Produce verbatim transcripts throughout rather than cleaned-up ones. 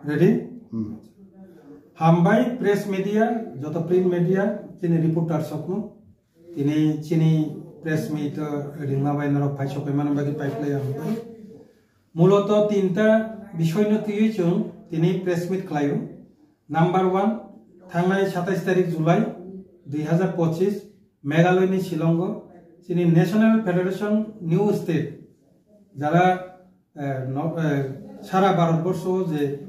Ready? Hmm. Hambai press media, joto print media, chini reporter sokno. Tini chini press meet, uh, ringma bai norok phai sokai mani bagwi pai khlai ang. Muloto tinta bisoy no twiwi chwng tini press meet khlaio. Number one, thangnai satais tarik July dui hazar pochis, Meghalaya ni Shillong o chini National Federation New State, jara, eh, no, eh, sara Bharat borsho je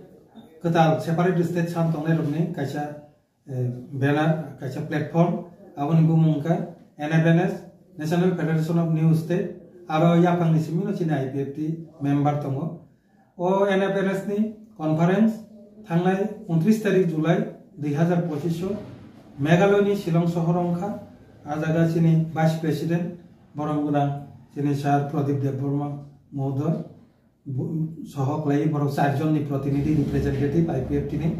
kwtal separate state san tongnai rokni kaisa, eh, banner, kaisa platform, aboni bumung wngkha N F N S, National Federation of New State, aro yaphangni simi no chini I P F T member tongo. O N F N S ni conference thangnai untris tarik July dui hazar pochis o Meghalaya ni Shillong sohor wngkha. A jaga chini Vice President borok gwnang chini Sir Pradip Debbarma Mohodoy, bu-, soho khlai borok char jon ni protinidhi, representative I P F T ni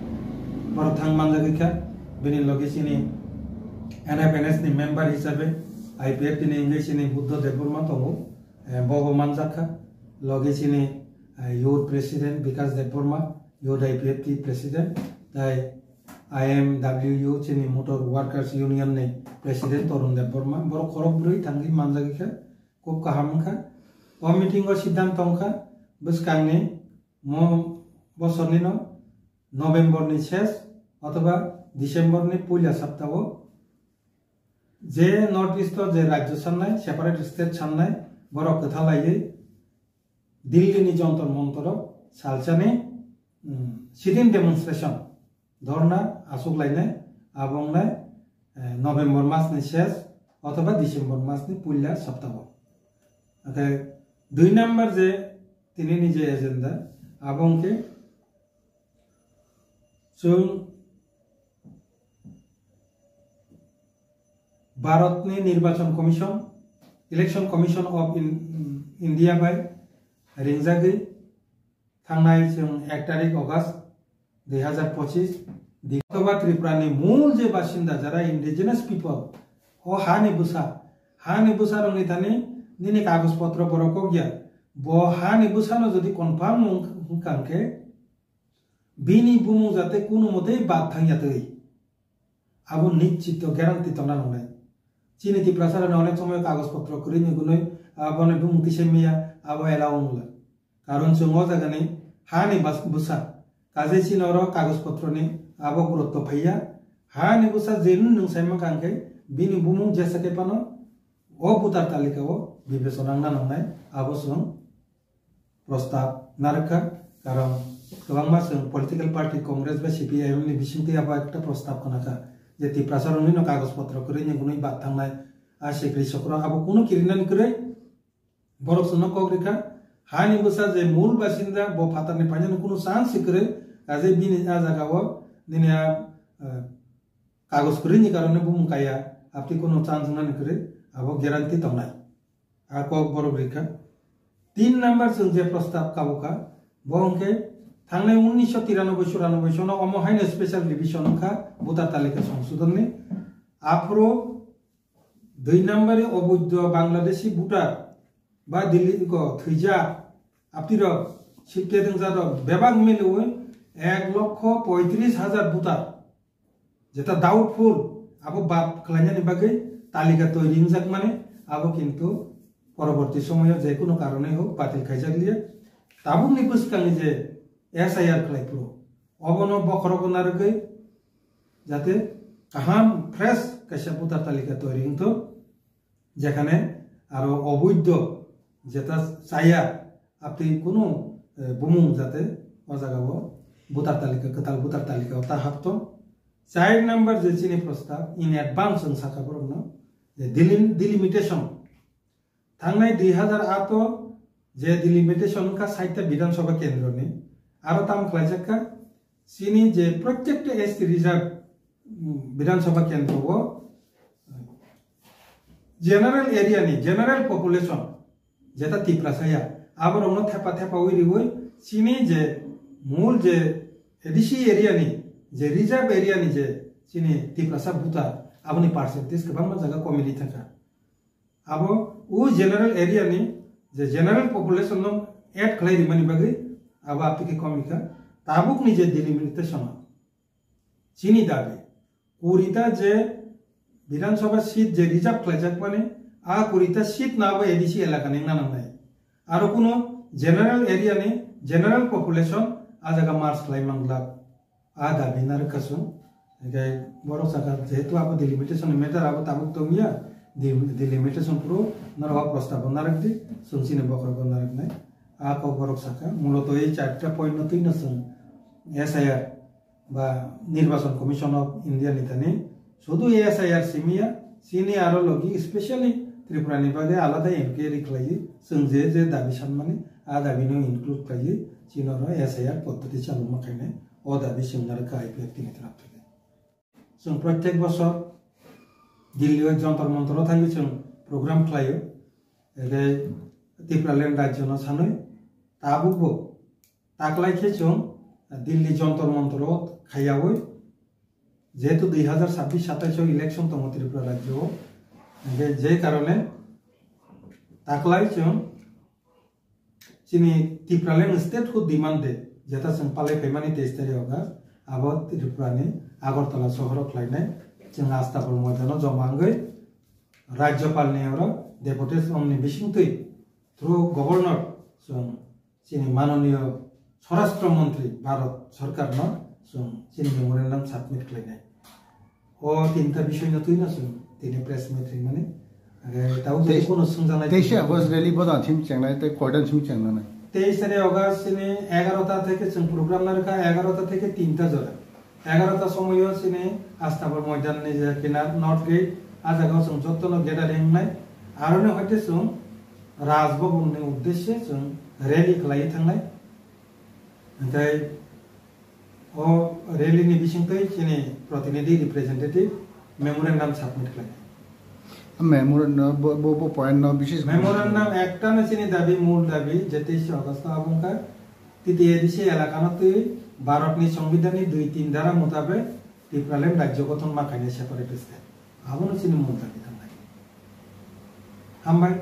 borok thang manjagwi kha. Bini logi chini N F N S ni member hisabe I P F T ni wngwi chini Buddha Debbarma tongo, eh, bo bo manjak kha. Logi chini, eh, youth president Bikas Debbarma, youth I P F T president, tai I M W U chini Motor Workers Union ni president Torun Debbarma, borok khorok bwrwi thangwi manjagwi kha. Kub kaham wngkha. O meeting o siddhant tongkha bwskangni mo bosorni no November ni ses othoba December ni puila saptao je North East o je rajyo sannai, separate state sannai, borok kwtha laiwi Delhi ni Jontor Montor o salsani, mm, sit-in demonstration, dhorna aswk lainai, abo wngnai, eh, November mas ni ses othoba December mas ni puila saptao. Oke, dui number je tini ni je agenda, abo wngkhe chwng Bharatni Nirbachon Commission, Election Commission of In-, India bai ringjagwi thangnai chwng ek tarik August dui hazar pochis di Tripura ni mul je basinda jara indigenous people, o hani bwsa, hani bwsa rokni thani nini kagoj potro borok kok ya, bo hani bwsano jodi confirm wng-, wngkha khe bini bumung jate kunu motei bad thang ya twi. Abo nischito guarantee tongna nangnai. Chini Tiprasa rokni onek somoy kagoj potro kwrwi ni gunoi, ah, bono bumung tisa maya, abo allow wngla. Karon chwng o jagani hani bas-, bwsa. Kaje chini oro kagoj potro ni abo gurutto phaiya. Hani bwsa je nwng sai mankha hwnkhe bini bumung jesa khe phano o voter talika o bibechona wngna nangnai, abo chwng prostab narwkha, karon kwbangma chwng political party Congress bai C P I M ni bisingtwi abo ekta prostab khnakha je Tiprasa rokni no kagoj potro kwrwi ni gunwi bad thangnai, a sikri sokro abo kunu kirinani kwrwi, borok chwngno kok rikha, hani bwsa je mul basinda bo phatarni phainani kunu chance kwrwi, kaje bini a jaga o nini a, eh, kagoj kwrwi ni karone bumung kaya, abtwi kunu chance wngnani kwrwi, abo guarantee tongnai. A kok borok rikha. Tin number chwng je prostab kabukha, bo hwnkhe thangnai unnisho tiranoboi churanobai sono omo haino special revision wngkha voter talika songsodhonni. Aphuru dui number oboidho Bangladeshi voter ba Delhi ko thwijak, aptirok sipte dwngjak rok bebak miliwi ek lokho poitris hajar voter. Jeta doubtful, abo bad khlainani bagwi talika toiri wngjakmani, abo kintu poroborti somoyo je kunu karone hok batil khaijak liya. Tabukni bwskangni je S I R khlai phuru, obono bokhorogo narwgwi jate kaham fresh kaisa voter talika toiri wngthok, jekhane aro oboidho jeta chaya, Abtwi kunu, eh, bumung jate o jaga o voter talika, kwtal voter talika o ta hapto. Char number je chini prostab in advance chwng sakha borokno je delim-, delimitation. Thangnai dui hazar aat o je delimitation wngkha sait ta Bidhan Sabha kendro ni, aro tamo khlaijak kha chini je protected S T reserve, mm, Bidhan Sabha kendro o general area ni, general population, jeta Tiprasa ya, aborokno thepa thepa wi riwi chini je mul je A D C area ni, je reserve area ni je chini Tiprasa voter, aboni percentage kwbangma jaga komili thangkha. Abo o general area ni je general population no add khlai rimani bagwi abo aptiki komikha. tabukni je delimitation, chini dabi, kurita je Bidhan Sabha seat je reserve khlaijak mani, a kurita seat no abo A D C elaka ni wngna nangnai. Aro kuno general area ni general population a jaga merge khlai manglak. A dabi narwkha chwng. Hinkhe borok saka jehetu abo delimitation ni matter abo tabuk tongya, de-, delimitation phuru norok o prostab o narwkdi, chwng chini bokhorok o narwknai. A kok borok saka, muloto ei charta point no twino chwng S I R ba Nirbachon Commission of India ni thani sudu S I R simiya, chini aro logi specially Tripura ni bagwi alada inquiry khlaiwi chwng je je dabi sanmani a dabi no include khlaiwi chini oro S I R poddoti chaluma khainai. O dabi chwng narwkha I P F T ni taraf theke. Chwng protek bosor Delhi o Jantar Mantar o thangwi chwng program khlaio. Ede Tipraland rajyo no sanwi tabuk bo taklai khe chwng Delhi Jantar Mantar o khaiyaui, jehetu dui hazar sabbish satais o election tongo Tripura rajyo o, hinkhe je karone taklai chwng chini Tipraland statehood demand day, jeta chwng palai phaimani teis tarik August, abo Tripura ni Agartala sohoro khlainai. Chwng Astabol moidano joma wngwi Rajyapal ni oro deputation ni bisingtwi through governor chwng chini manoniyo Swarashtra Montri Bharat Sarkar no chwng chini memorandum submit khlainai. O tinta bisoi no twino chwng tini press meet ringmani. Age tau Teis-, kono swngjaknai teis August rally bodan sim chengnai tei koidan sim chengnai. Teis tarik August chini egarota theke chwng program narwkha, egarota theke tinta jora. Egarota somoyo chini Astabol moidan ni je kinar North Gate, a jaga o chwng jotto no gathering wngnai. Aroni hoite chwng Raj Bhavan ni uddesye chwng rally khlaiwi thangnai. Hinkhe o rally ni bisingtwi chini protinidhi representative memorandum submit khlai. Memorandum bo, bo, bo point no bises Memorandum ekta no chini dabi, mul dabi, je teis August o abo wngkha T T A D C elaka no twi Bharat ni Songbidan ni dui tin dhara mutabek Tipraland rajyo gothon ma khainai separate state. Abono chini mul dabi thangnai. Hambai.